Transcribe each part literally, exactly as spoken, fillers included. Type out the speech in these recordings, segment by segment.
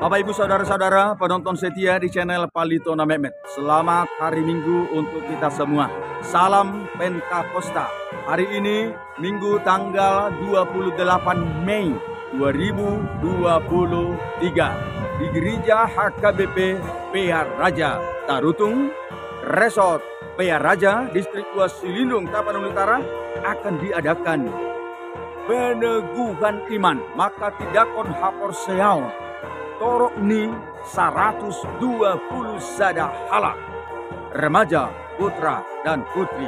Bapak, Ibu, Saudara-saudara, penonton setia di channel Palito na Metmet. Selamat hari Minggu untuk kita semua. Salam Pentakosta. Hari ini Minggu tanggal dua puluh delapan Mei dua ribu dua puluh tiga, di Gereja H K B P Pearaja Tarutung, Resort Pearaja, Distrik dua Silindung, Tapanuli Utara, akan diadakan peneguhan iman, mangkatindangkon haporseaon, torop ni saratus dua pulu sada halak, remaja, putra, dan putri.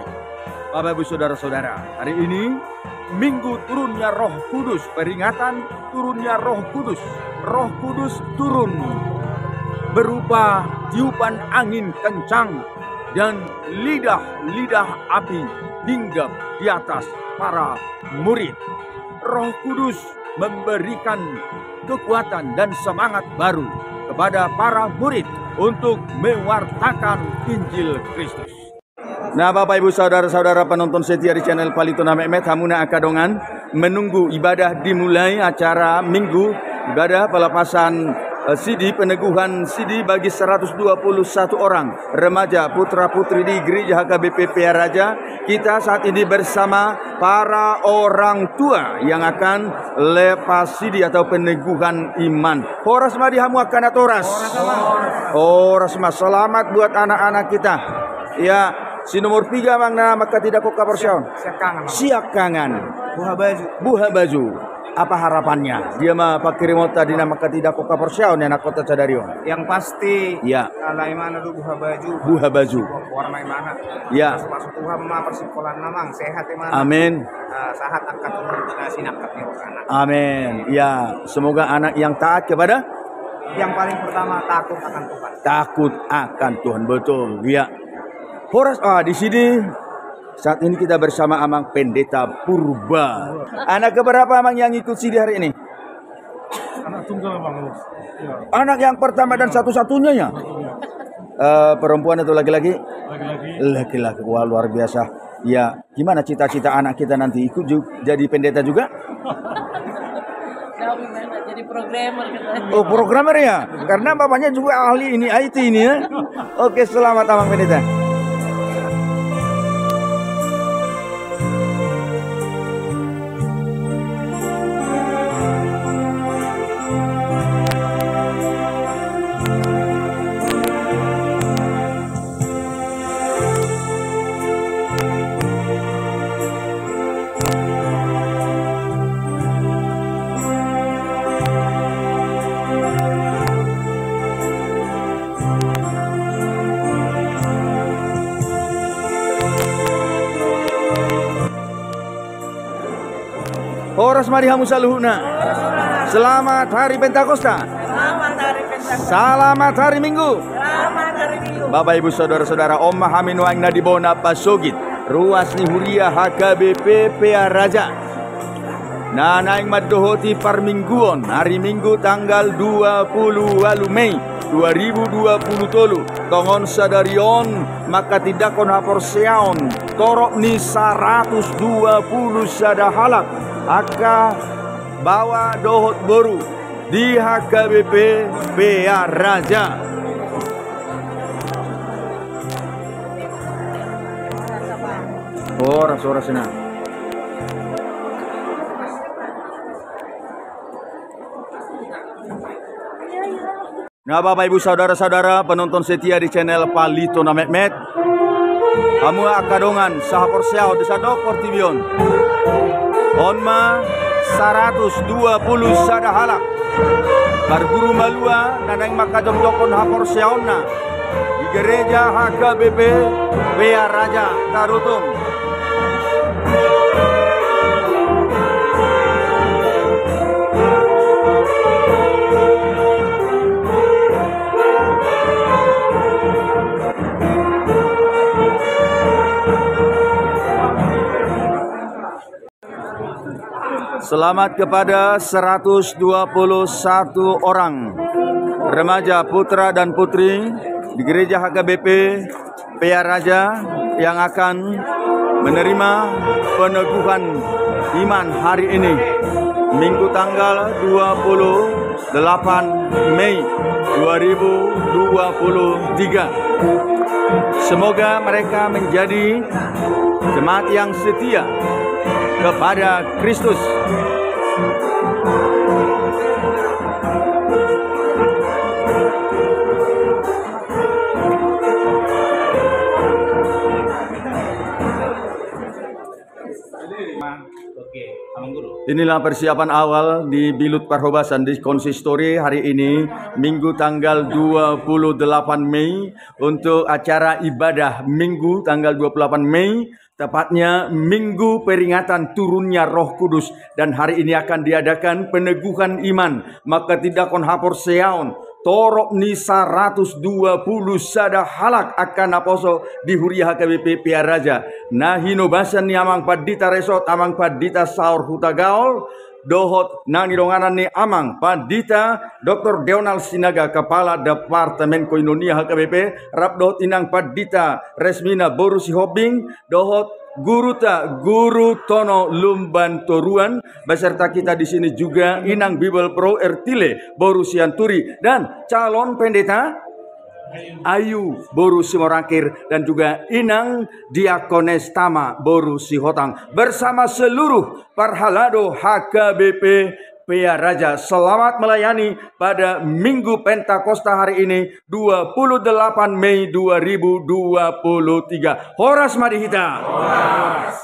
Bapak, Ibu, Saudara-saudara, hari ini Minggu turunnya Roh Kudus, peringatan turunnya Roh Kudus. Roh Kudus turun berupa tiupan angin kencang dan lidah-lidah api hinggap di atas para murid. Roh Kudus memberikan kekuatan dan semangat baru kepada para murid untuk mewartakan Injil Kristus. Nah, Bapak, Ibu, Saudara-saudara, penonton setia di channel Palito na Metmet, hamu na angka dongan, menunggu ibadah dimulai acara Minggu, ibadah pelepasan, eh, sidi, peneguhan sidi bagi seratus dua puluh satu orang remaja, putra-putri di Gereja H K B P Pearaja. Kita saat ini bersama para orang tua yang akan lepas sidi atau peneguhan iman. Horas ma di hamu angka natoras. Horas ma, selamat buat anak-anak kita. Ya, si nomor piga, Amang, na mangkatindangkon haporseaon? Siangkangan, Amang. Siangkangan. Buha Baju. Buha Baju. Apa harapannya? Dia ma pangkirimonta di na mangkatindangkon haporseaon ni anakkonta sadari on. Yang pasti, ya, alai ma na do buha baju. Buha baju. Warna imana. Ya. Pasu-pasu Tuhan ma parsikolaan, Amang, sehat imana. Amin. Eh, sahat angka tu na sinangkap ni rohana. Amin. Ya, semoga anak yang taat kepada, yang paling pertama takut akan Tuhan. Takut akan Tuhan, betul. Ya. Horas, ah, di sini saat ini kita bersama Amang Pendeta Purba. Anak keberapa, Amang, yang ikut sidi hari ini? Anak tunggal, Bang. Ya. Anak yang pertama dan satu-satunya, ya? Iya. Eh, perempuan atau laki-laki? Laki-laki. Laki-laki. Wah, luar biasa. Ya, gimana cita-cita anak kita nanti ikut ju-, jadi pendeta juga? Jauh, gimana? Jadi programmer kita. Oh, programmer ya? Karena bapaknya juga ahli ini, I T ini ya. Oke, selamat, Amang Pendeta. Horas ma di hamu saluhutna. Selamat Hari Pentakosta. Selamat Hari Pentakosta. Selamat Hari Minggu. Selamat Hari Minggu. Bapak, Ibu, Saudara-saudara, on ma hami nuaeng na di bona pasogit ruas ni huria H K B P Pearaja na naeng mandohoti parmingguon, hari Minggu tanggal dua puluh ualu Mei dua ribu dua puluh tolu. Tongon sadari on mangkatindangkon haporseaon torop ni saratus dua puluh sada halak, angka baoa dohot boru di H K B P Pearaja. Horas, horas, Ina. Nah, Bapak, Ibu, Saudara-saudara, penonton setia di channel Palito na Metmet, hamu angka dongan sahaporseaon di sandok portibi on, on ma saratus dua puluh sada halak parguru malua na naeng mangkajongjongkon haporseaonna di Gereja H K B P Pearaja Tarutung. Selamat kepada seratus dua puluh satu orang remaja, putra dan putri di Gereja H K B P Pearaja yang akan menerima peneguhan iman hari ini, Minggu tanggal dua puluh delapan Mei dua ribu dua puluh tiga. Semoga mereka menjadi jemaat yang setia kepada Kristus. Inilah persiapan awal di Bilut Parhobasan di Konsistori hari ini, Minggu tanggal dua puluh delapan Mei, untuk acara ibadah Minggu tanggal dua puluh delapan Mei, tepatnya Minggu peringatan turunnya Roh Kudus. Dan hari ini akan diadakan peneguhan iman, manghatindanghon haporseaon, torop ni saratus dua pulu sada halak angka naposo di huria H K B P Pearaja, na hinobasan ni Amang Pandita Resort, Amang Pandita Saur Hutagaol, dohot na nidonganan ni Amang Pandita Doktor Deonal Sinaga, Kepala Departemen Koinonia H K B P, rap dohot Inang Pandita Resmina boru Sihombing, dohot guruta Guru Tono Lumban Toruan, beserta kita di sini juga Inang Bibelvrouw Ertile boru Sianturi, dan calon pendeta Ayu boru Simorangkir, dan juga Inang Diakones Tama boru Sihotang, bersama seluruh parhalado H K B P Pearaja. Selamat melayani pada Minggu Pentakosta hari ini, dua puluh delapan Mei dua ribu dua puluh tiga. Horas ma di hita. Horas.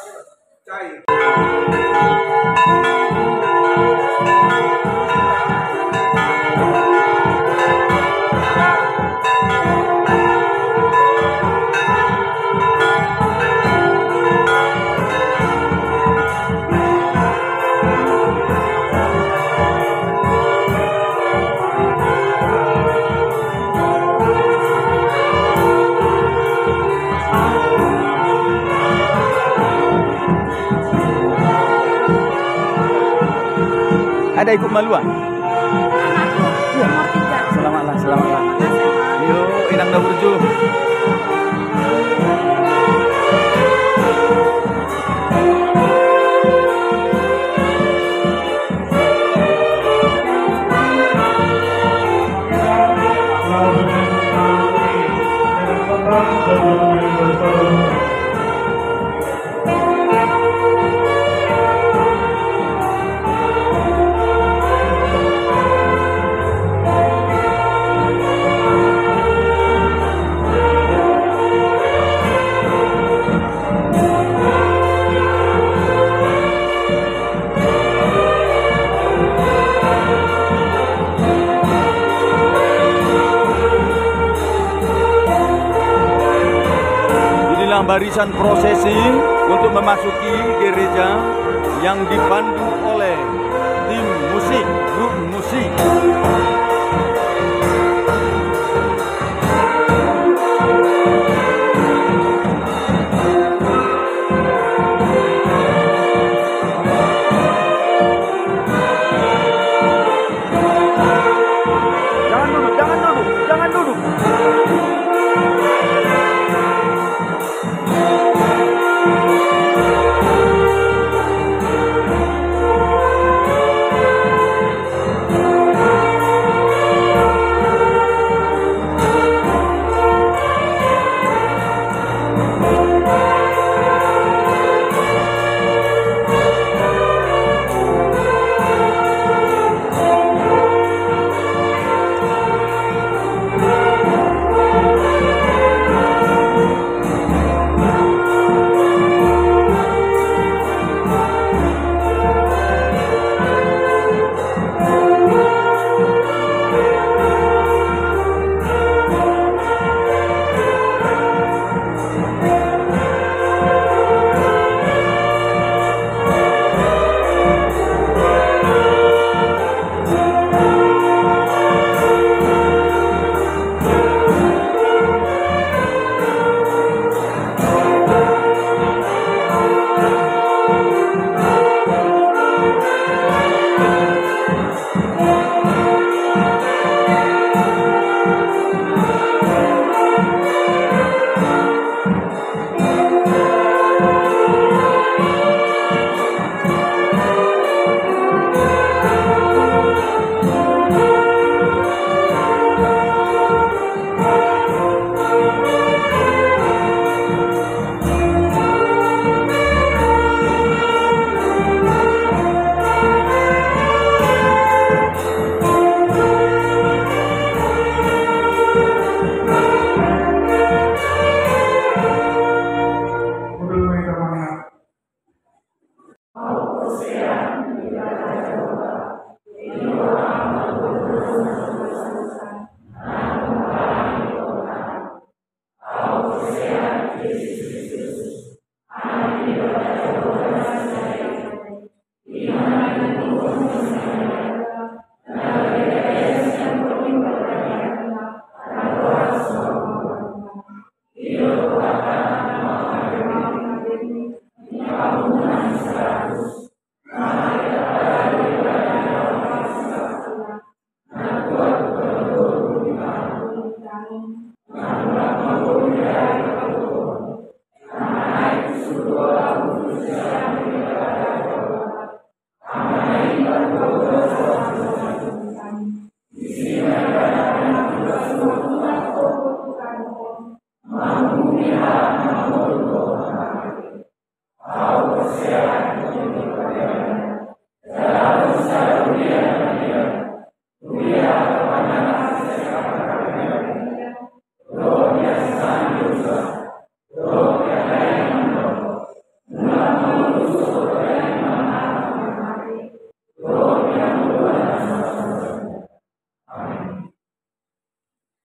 Ada ikut malua? Anakku, iya, nomor tiga. Selamatlah, selamatlah. Terima kasih, Pak. Yo, Inang Daburju. Inilah barisan prosesi untuk memasuki gereja yang dipandu oleh tim musik, grup musik. Jangan duduk, jangan duduk, jangan duduk.